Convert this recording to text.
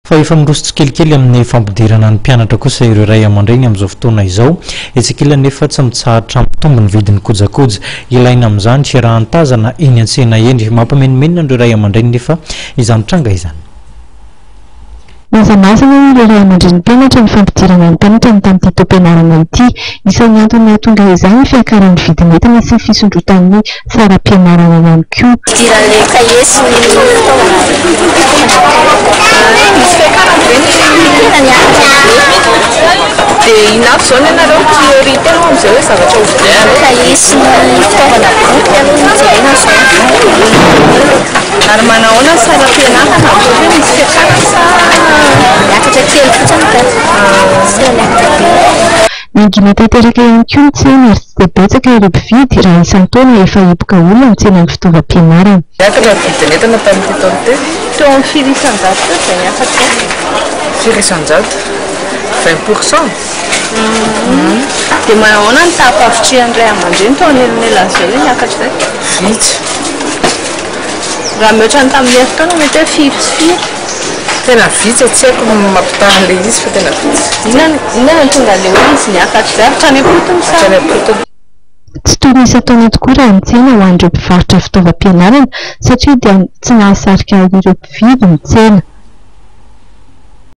Fa efa miroso tsikelikely amin'ny fampidirana ny mpianatra kosa ireo ray aman-dreny amin'izao fotoana izao. Etsy ankilany nefa tsy mitsahatra mitombo ny vidin'ny kojakoja ilaina amin'izany raha ny tazana eny an-tsena eny. Mampimenomenona an'ireo ray aman-dreny nefa izany tranga izany. Mazamazana hoy ireo ray aman-dreny mpianatra ny fampidirana ny mpianatra ny tamin'ity taom-pianarana ity. Isan'ny antony nahatonga izany ny fiakaran'ny vidin'entana sy ny fisondrotan'ny saram-pianarana ihany koa. Fidiran'ny kahie sy ny fitaovana. Misy fiakarany ve ny Tena niakatra be. Dia inona avy izao ny anareo priorité aloha amin'izay hoe zavatra hovidiana? Kahie sy ny fitaovana boky aloha no jerena izao. Ary manahoana ny saram-pianarana? Ohatra hoe misy fiakarany sa? Miakatra kely fotsiny ka. Tsy tena miakatra be. Nangina tanteraka ihany koa ny tsena ary tsy dia betsaka ireo mpividy raha isan-taona efa hipoka olona ny tsenan'ny fitaovam-pianarana. Niakatra ny vidin'entana tamin'ity taona ity. Teo amin'ny firy isan-jato teo izay niakatra izay? Firy isan-jato? 20 pour cent? Dia manahoana ny taham-pahavitrihan'ny ray aman-dreny teo anelanelan'izay hoe niakatra izay? Vitsy. Raha mihoatra ny tamin'ny herintaona mety hoe firy sy firy? Tena vitsy e, tsy haiko ny mampitaha an'ilay izy fa tena vitsy. Inona inona no nahatonga an'ilay hoe izy niakatra izay? Hatrany am-potony sa? Hatrany am-potony. Tsy toy ny isan-taona tokoa raha ny tsena ho an'ireo mpivarotra fitaovam-pianarana satria dia tsy nahasarika ireo mpividy ny tsena.